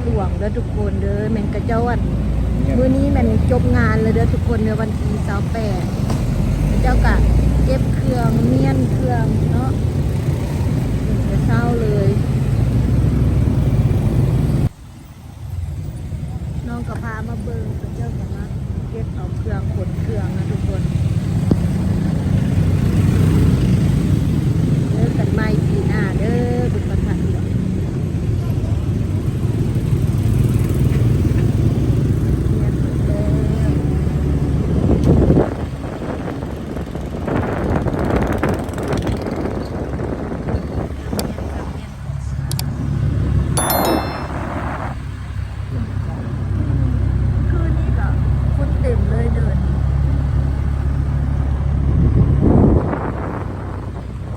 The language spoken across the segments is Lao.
ຫຼວງເດີທຸກຄົນເດີ ແມ່ນຂະເຈົ້າ ອັນ ມື້ນີ້ແມ່ນຈົບງານແລ້ວເດີທຸກຄົນເດີ ວັນທີຊາວແປດ ຂະເຈົ້າກະເກັບເຄື່ອງ ມ້ຽນເຄື່ອງເນາະ ແຕ່ເຊົ້າເລີຍ. ນ້ອງກໍພາມາເບິ່ງ ເຂົາເຈົ້າກໍມາເກັບເອົາເຄື່ອງ ຂົນເຄື່ອງນະທຸກຄົນ. ເຈີກັນໃໝ່ປີໜ້າເດີ ບຸນບັນທັດຫຼວງ. ຄືນນີ້ກໍຄົນເຕັມເລີຍເດີ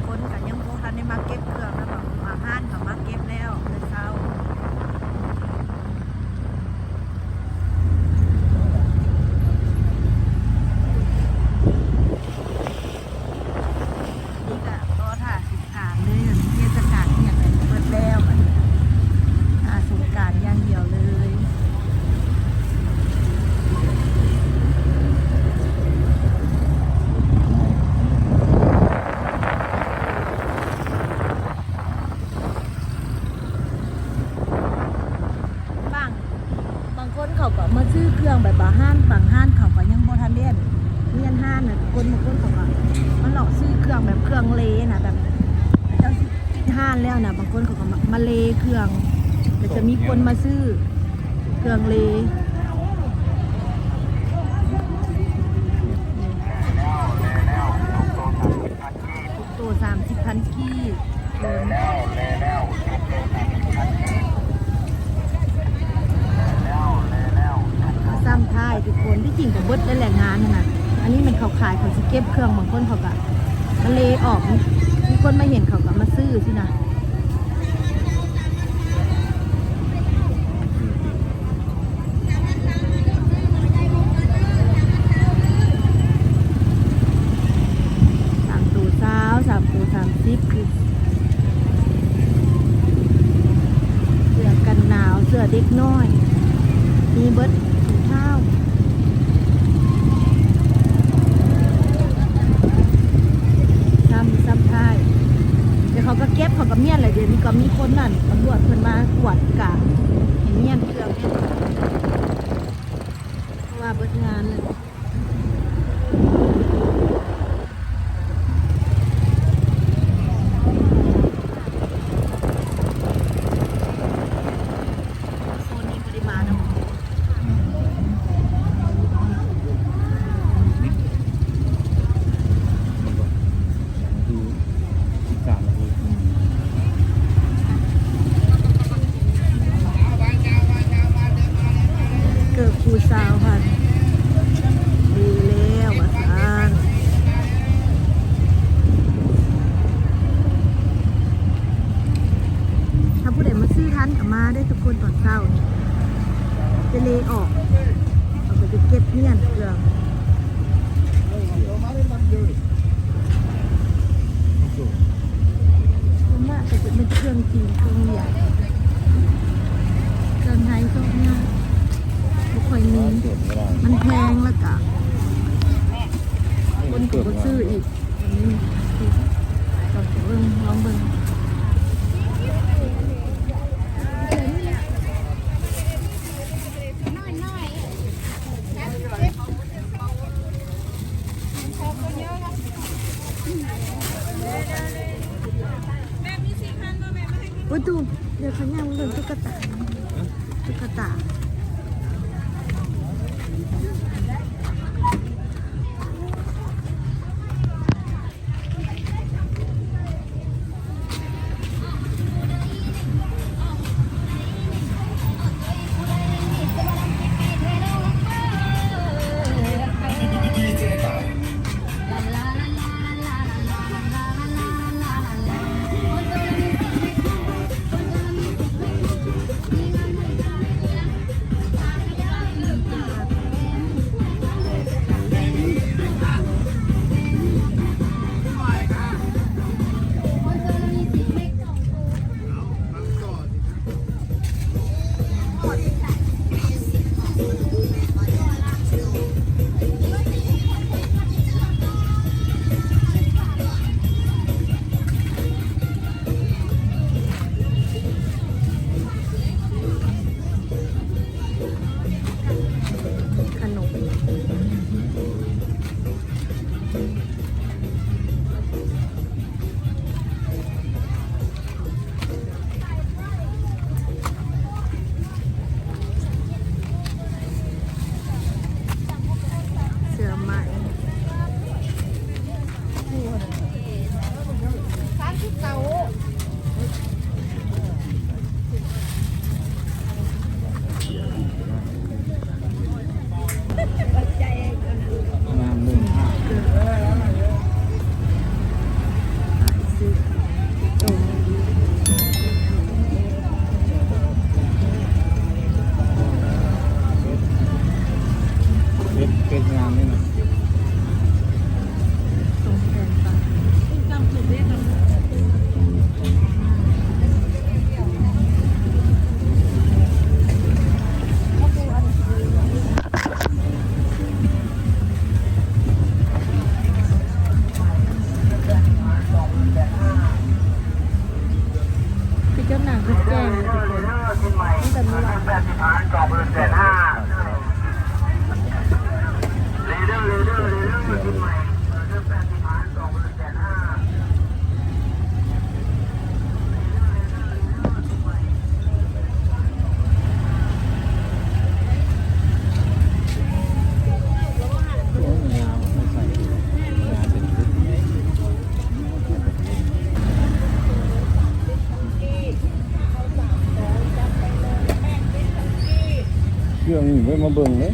ຄົນກໍຍັງບໍ່ທັນໄດ້ມາເກັບເຄື່ອງນະ ບາງຮ້ານກໍມາເກັບແລ້ວແຕ່ເຊົ້າ. ນີ້ກະລໍຖ້າສິຖານເລີຍ ເທດສະການອີ່ຫຍັງເບິດແລ້ວ ຖ້າສົງການຢ່າງດຽວເລີຍ. ບາງ ບາງຄົນເຂົາກໍມາຊື້ເຄື່ອງ ແບບວ່າຮ້ານ ບາງຮ້ານເຂົາກໍຍັງບໍ່ທັນໄດ້ມ້ຽນຮ້ານນະ ຄົນບາງຄົນເຂົາກໍມາເລາະຊື້ເຄື່ອງ ແບບເຄື່ອງເລນະ ແບບເຂົາເຈົ້າຊິປິດຮ້ານແລ້ວນະ ບາງຄົນເຂົາກໍມາ ມາເລເຄື່ອງ ກໍຈະມີຄົນມາຊື້ເຄື່ອງເລ. ໂຕສາມສິບພັນກີບ ຊ້ຳທ້າຍທຸກຄົນ ທີ່ຈິງກໍເບິດໄດ້ແຫຼະງານຫັ້ນນະ. ອັນນີ້ແມ່ນເຂົາຂາຍ ເຂົາຊິເກັບເຄື່ອງ ບາງຄົນເຂົາກະມາເລອອກ ມີຄົນມາເຫັນເຂົາກໍມາຊື້ຊີ້ນະ. ສາມໂຕຊາວ ສາມໂຕສາມສິບ ຄືເສື້ອກັນໜາວ ເສື້ອເດັກນ້ອຍ ມີເບິດທຸກທ້າວ. ຊ້ຳ ຊ້ຳທ້າຍ ແຕ່ເຂົາກໍເກັບ ເຂົາກໍມ້ຽນແຫຼະ. ດຽວນີ້ກໍມີຄົນນັ້ນ ຕຳຫຼວດເພິ່ນມາກວດກາ ໃຫ້ມ້ຽນເຄື່ອງ ເພາະວ່າເບິດງານແລ້ວ. ໂຊນນີ້ບໍ່ໄດ້ມານຳ. ເກີບຄູຊາວພັນ ດີແລ້ວວ່າຊັ້ນ. ຖ້າຜູ້ໃດມາຊື້ທັນກໍມາເດີທຸກຄົນ ຕອນເຊົ້ານີ້ ໄປເລອອກ ເຂົາກໍຈະເກັບມ້ຽນເຄື່ອງ. ສ່ວນມາກກໍຈະເປັນເຄື່ອງຈີນ ເຄື່ອງຫວຽດ ເຄື່ອງໄທ ເຄື່ອງຫຍັງ ບໍ່ຄ່ອຍມີ ມັນແພງ ແລ້ວກະຄົນກໍບໍ່ຊື້ອີກ. ອັນນີ້ ລອງເບິ່ງ ລອງເບິ່ງ. ໂອ້ ຕູ ດຽວເຂົາຍ່າງເບິ່ງຕຸກກະຕາ ຕຸກກະຕາ. ເຄື່ອງນີ້ໄວ້ມາເບິ່ງເດ້.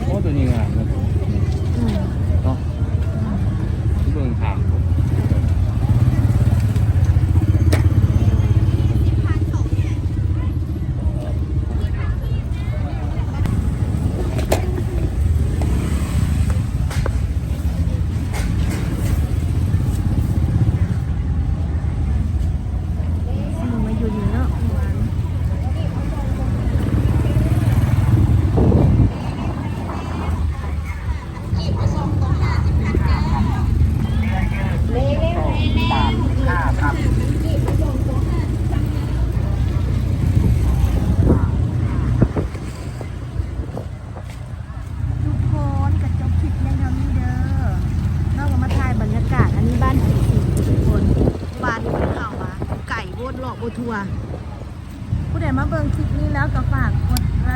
ໂອ້ ໂຕນີ້ງາມເນາະ. ອືມ ເນາະ ເບິ່ງທາງ ຊິມາຢູ່ນີ້ເນາະ ເມື່ອວານ. ທຸກຄົນ ກະຈົບຄລິບພຽງເທົ່ານີ້ເດີ. ເຮົາກະມາຖ່າຍບັນຍາກາດ ອັນນີ້ບ້ານຜີສີທຸກຄົນ. ວານນີ້ເຮົາມາໄກໂພດ ເລາະບໍ່ທົ່ວ. ຜູ້ໃດມາເບິ່ງຄລິບນີ້ແລ້ວກະຝາກກົດໄລ